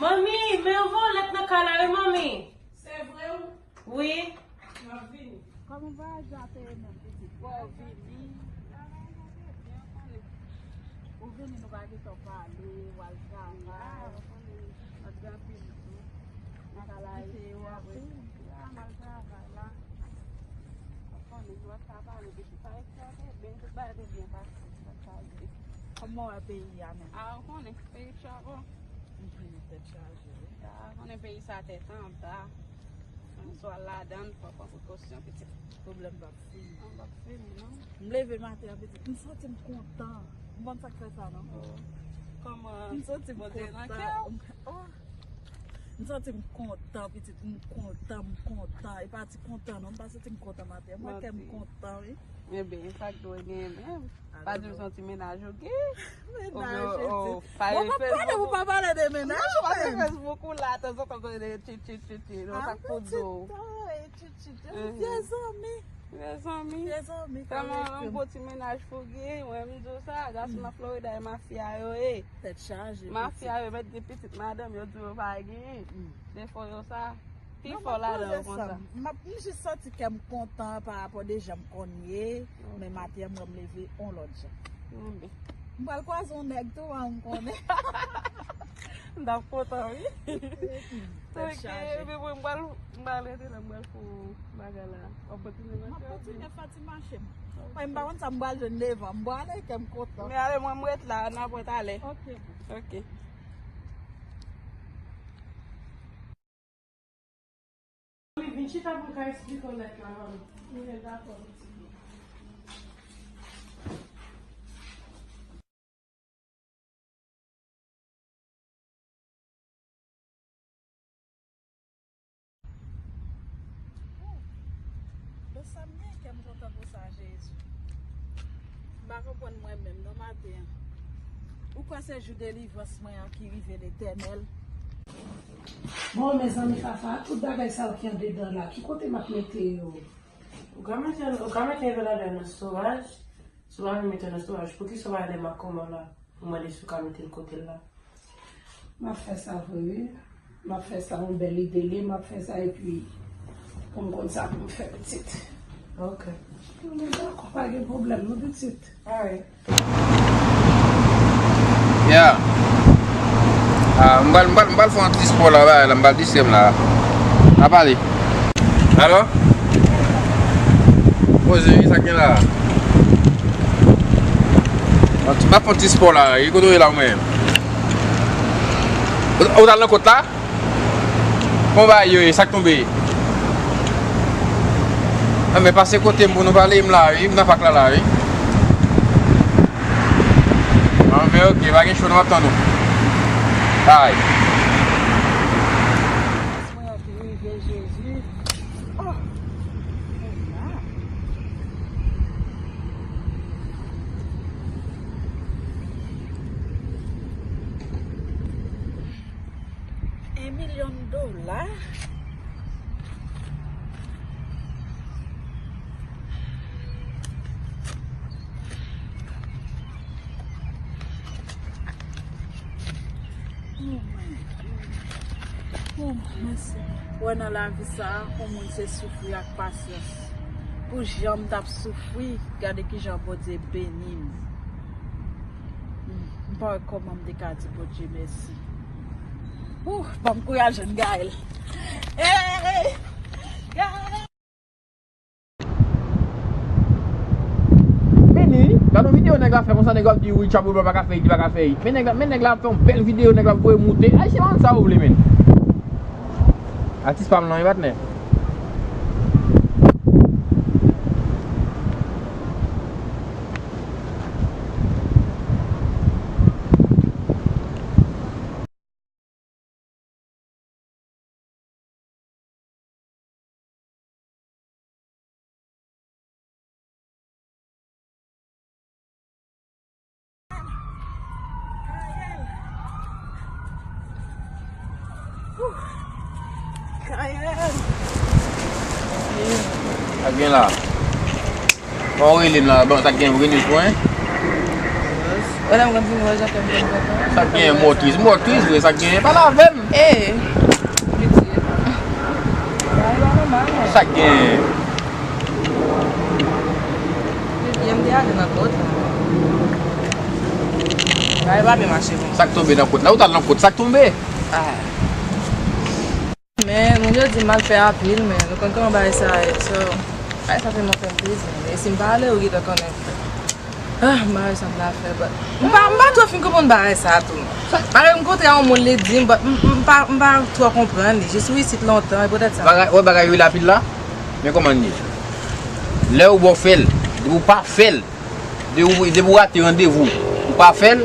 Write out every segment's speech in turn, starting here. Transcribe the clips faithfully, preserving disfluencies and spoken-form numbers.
Manmi, men yon volèt nan kay la, wi, manmi. Se vre, wi? Wi. M ap vini. Kòman vwayaj la te ye menm, pitit? Bon, w vini. Ou vini, nou pa gentan pale, w al travay. Antre anpil tou. Nan kay la, kite yo anpil. M al travay la. Ou konnen, nou ap ka pale depi pa ekspòte, ben, tout bagay te byen pase, sa k pase. Kòman w wè peyi a menm? A, ou konnen, peyi tchòbo. Mhm, tèt chaje, wi. A, ou konnen peyi sa tèt anba. Menm si w al ladan l, fò w pran prekosyon, pitit. Pwoblèm p ap fini. An p ap fini, non. M leve maten an, pitit, m santi m kontan. M konn sa k fè sa, non? Oh. Kòman? M santi m Bondye nan kè w? Kontan. Oh. M santi m kontan, pitit, m kontan, m kontan. E pa ti kontan, non, m pa santi m kontan maten. Mwen, kè m kontan, wi. Ebyen, e sa k dwe genyen menm. Pa di m se yon ti mennaj ou gen. Mennaj, pitit. Bon, m ap pale pou pa pale de mennaj ou menm. Pase Facebook ou la, tanzantan, tande tchit, tchit, tchit, tchit. Non, sa k pou di w. Tchit, tchit, tchit. Vye zanmi. Vye zanmi. Vye zanmi, kòrèk. Kòman yon bon ti mennaj pou gen, mwen, m di w sa, gason nan Florida, e mafya yo ye. Tèt chaje, pitit. Mafya yo mèt gen pitit madanm yo di yo pa gen. Defo yo sa, pi fò ladan yo konsa. M ap, m jis santi kè m kontan pa rapò de jan m konn ye, men maten an, m wè m leve yon lòt jan. M pral kwaze yon nèg tou, an, m konnen. M t ap kontan, wi. Tèt chaje. Ok, epi mwen, m pral, m pral rete la, m pral fè yon bagay la. W ap kontinye mache? M ap kontinye fè ti mache m. Mwen, m pa konn sa m pral jwenn devan. M pral ale, kè m kontan. Men ale, mwen, m ret la, n ap wè talè. Ok, boo. Ok. Wi, vin chita pou m ka eksplike w lèt la, manmi. Wi, dakò, pitit mwen. Bon, sa m gen kè m kontan konsa, Jezi. M pa konprann mwen menm non maten an. Ou kwè se jou delivrans mwen an ki rive, Letènèl? Bon, mezanmi, Fafa, tout bagay sa yo ki andedan la, ki kote m ap mete yo? Ou ka mete, ou ka mete yo ladan nan storaj. Si w pa vle mete nan storaj, poukisa w pa ale makoman la pou mande si w ka mete l kote l la? M ap fè sa vre, wi. M ap fè sa, yon bèl ide li, m ap fè sa, epi pou m konn sa pou m fè, pitit. Ok. Bon, dakò, pa gen pwoblèm, non, pitit. Alright. Yeah. Ah, m pral, m pral, m pral fè yon ti spò la, bagay la, m pral distrè m la. N a pale. Alò? Poze, wi, sa k gen la? Yon ti, m ap fè yon ti spò la, wi, kote w ye la, ou menm? Ou, ou t al nan kont la? Bon, bagay yo ye, sa k tonbe? Anben, pase kote m pou nou pale, m la, wi, m nan pak la, la, wi. Anben, ok, pa gen cho, non, m ap tann ou. Ay. Mwen anvi rive, Jezi. Oh! En milyon dola. Oh my God. Oh, mèsi. Wè, nan lavi sa a, pou moun se soufri ak pasyans. Pou jan m t ap soufri, gade kijan Bondye beni m. M pa wè kòman m te ka di Bondye mèsi. Ouh, ban m kouraj, jèn Gaël. Hey! Gaël! Vini, gade yon videyo nèg la fè konsa, nèg la ap di wi, Chapo Blan pa ka fè it, li pa ka fè it. Men nèg la, men nèg la ap fè yon bèl videyo, nèg la ap voye moute. Ayisyen pa konn sa yo vle, men. Atis pa m lan, wi, patnè. Sa gen la. Bon, ou rele m la, bon, sa gen, ou gen nimewo mwen? Pandan m konn fini wè jan kè m konn kontan. Sa k genyen, mò tris? Mò tris vre, sa k genyen? Pale avè m. Ee, pitit. Bagay pa nòmal, non. Sa k genyen? Pitit, m te ale nan kot la. Bagay pa byen mache pou mwen. Sa k tonbe nan kot la? Ou t al nan kot, sa k tonbe? Ah. Men, moun yo di m al fè anpil, men nou konn kòman bagay sa ye, so, bagay sa tèlman fè m plezi, men si m pa ale, ou gentan konnen. Ah, m pa wè sa m ta fè, but m pa, m pa twò fin konprann bagay sa tou, non. Paske m kontre a yon moun, li di m, but m, m pa, m pa twò konprann li. Je sou isit lontan, e poutèt sa. Bagay, wè bagay yo rele anpil la? Men kòman l ye? Lè yo ba w fè l, depi w pa fè l, depi w, depi w rate randevou, ou pa fè l,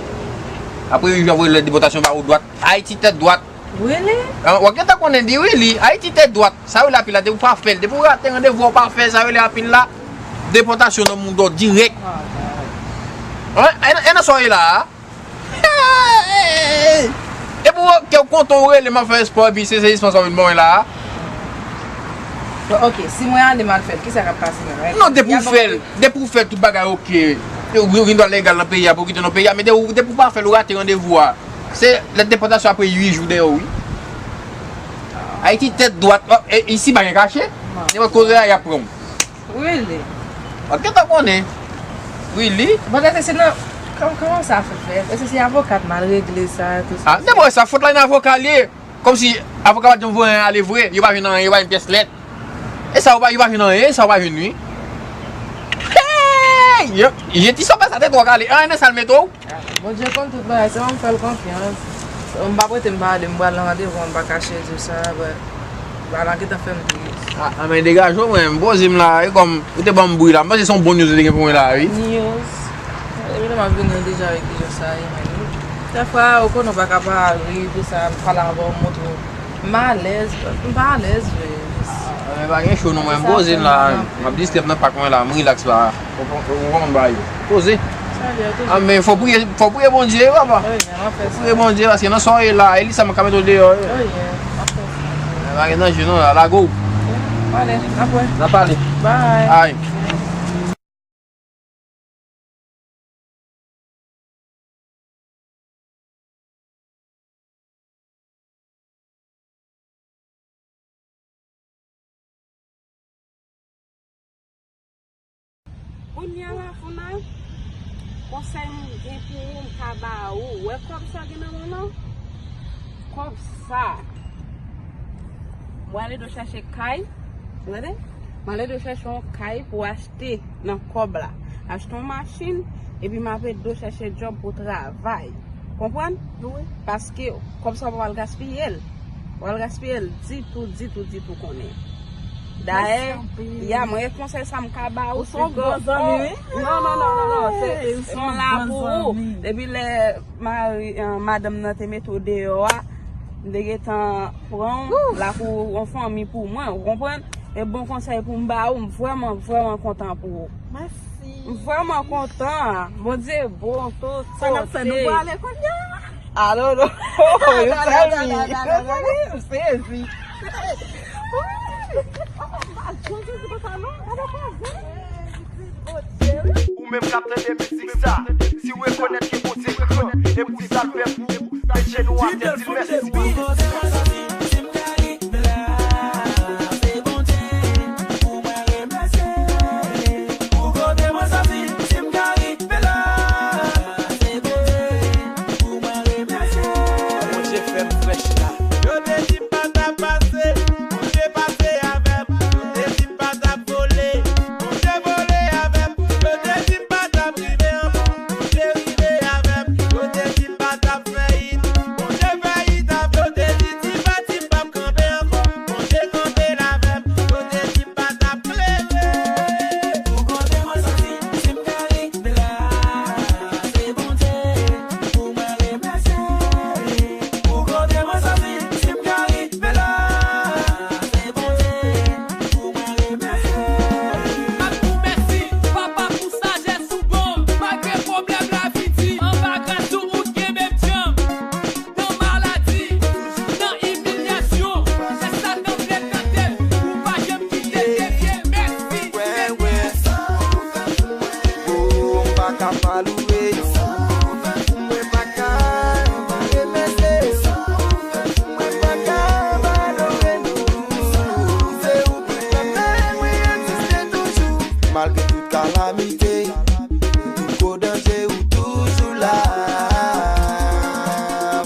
apre yo voye lèt depòtasyon ba ou dwat. Ayiti tèt dwat. Really? Ah, w ap gentan konnen li, wi, li. Ayiti tèt dwat. Sa yo rele anpil la, depi w pa fè l, depi w rate randevou a, w pa fè l, sa yo rele anpil la, depòtasyon nan mouda w dirèk. Ah, God. An, e, e nan sa w ye la a? Hey! Epi w, ke w kontan w rele m ap fè espò, epi se, se espò sa w vin ban mwen la a? Bon, ok, si mwen ale m al fè l, kisa k ap pase menm, right? Non, depi w fè l, depi w fè l, tout bagay ok. Ou gen dwa legal nan peyi a pou w kite nan peyi a, men depi w, depi w pa fè l, ou rate randevou a. Se lèt depòtasyon apre uit jou dèyè w, wi. Ayiti tèt dwat, e, isi pa gen kache. Nenpòt kote a, y ap pran w. Really? Ou gentan konnen. Really? But èske se nan, kòm, kòman sa fè fèt? Èske se avoka t mal regle sa, tout sa? Ah, nenpòt sa, fòt la nan avoka l ye. Kòmsi avoka pa t janm voye anyen ale vre, yo pa jwenn anyen, yo pa jwenn pyès lèt. E sa yo pa, yo pa jwenn anyen, e sa yo pa jwenn, wi. Hey! Yo, je ti sòpè sa te twò kale. Anyen nan sa l mete w? Bondye konn tout bagay, se mwen m fè l konfyans. M pa prete m pa ale, m pral nan randevou an, m pa kache di w sa, but bagay la gentan fè m tris. Ah, ah, men degaje w, mwen, m poze m la, e kòm ou te ban m bri la, m panse se yon bon news ou te gen pou mwen la, wi. News? Epi lè m ap vini, ou deja wè kijan sa ye, men wi. Dèfwa, ou konnen ou pa ka pa ri, tout sa, m pale avè w, m montre w. M alèz, m pa alèz vre. Ah, men pa gen cho non, mwen, m poze m la, m ap distrè m nan pak mwen la, m rilaks la. Ou, ou, ou konprann bagay yo. Poze. Sa vle di, ah, men fò priye, fò priye Bondye, wi, papa. Wi, men m ap fè sa. Fò priye Bondye, paske nan sa w ye la, e li sa m ka mete w deyò, wi. Wi, m ap fè sa. Men pa gen danje non la, lage w. Wi, m ale, n ap wè. N ap pale. Bye. Ay. Kounye a la, Founa, konsèy m gen pou ou, m ka ba ou. Wè kòb sa gen nan men w lan? Kòb sa. Mwen ale do chèche kay, ou tande? Mwen ale do chèche yon kay pou achte nan kòb la. Achte yon machin, epi m ap ede w chèche djòb pou travay. Konprann? Wi. Paske kòb sa w pa pral gaspiye l. W pral gaspiye l ditou, ditou, ditou konnen. Dayè, mèsi anpil. Ya, mwen e konsèy sa m ka ba ou. Ou se yon bon zanmi, wi. Non, non, non, non, non. Se, se yon la pou ou. Depi lè mari, eh, madanm nan te mete w deyò a, m te gentan pran w la pou yon fanmi pou mwen, ou konprann? E bon konsèy pou m ba ou, m vrèman, vrèman kontan pou ou. Mèsi. M vrèman kontan. Bondye bon tout kote. Sa n ap fè, nou prale kounye a? Alo, non. You tell me. You tell me. M sezi. Ou menm k ap tande mizik sa, si w rekonèt ke Bondye gran, e pou sa l fè pou ou, met jenou atè, di l mèsi. Bondye fè m frèch la. Yo te di m pa t ap pase, Bondye pase avè m. Yo te di m pa t ap vole, Bondye vole avè m. Yo te di m pa t ap rive ankò, Bondye rive avè m. Yo te di m pa t ap fè it, Bondye fè it avè m. Yo te di Timati p ap kanpe ankò, Bondye kanpe l avè m. Yo te di m pa t ap leve. Pou kote mwen soti, si m ka rive la, se Bondye pou mwen remèsye. Pou kote mwen soti, si m ka rive la, se Bondye pou mwen remèsye. M ap di w mèsi, Papa, pou sajès ou ban m. Malgre pwoblèm lavi di, anba gras ou, ou t kenbe m djanm. Nan maladi, nan imilyasyon, lè Satan vle tante m, ou pa janm kite devye. Mèsi, mèsi pou sa ou fè pou mwen. Oh, m pa ka pa louwe. Malgre tout kalamite, tout gwo danje, ou toujou la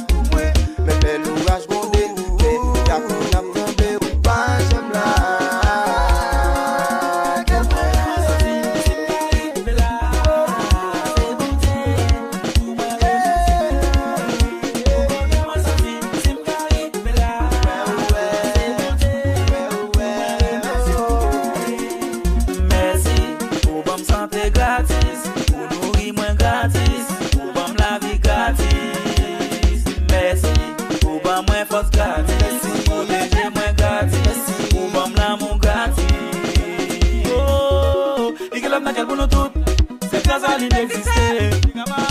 pou mwen. Menm lè loraj gwonde, men y ap vin ap tonbe, ou pa janm lage mwen. Mèsi, ou ban m sante gratis, ou nouri mwen gratis, ou ban m lavi gratis. Mèsi, ou ban mwen fòs gratis, ou pwoteje mwen gratis, ou ban m lanmou gratis. Oh, li gen lòt nan kè l pou nou tout, se gras a li m egziste.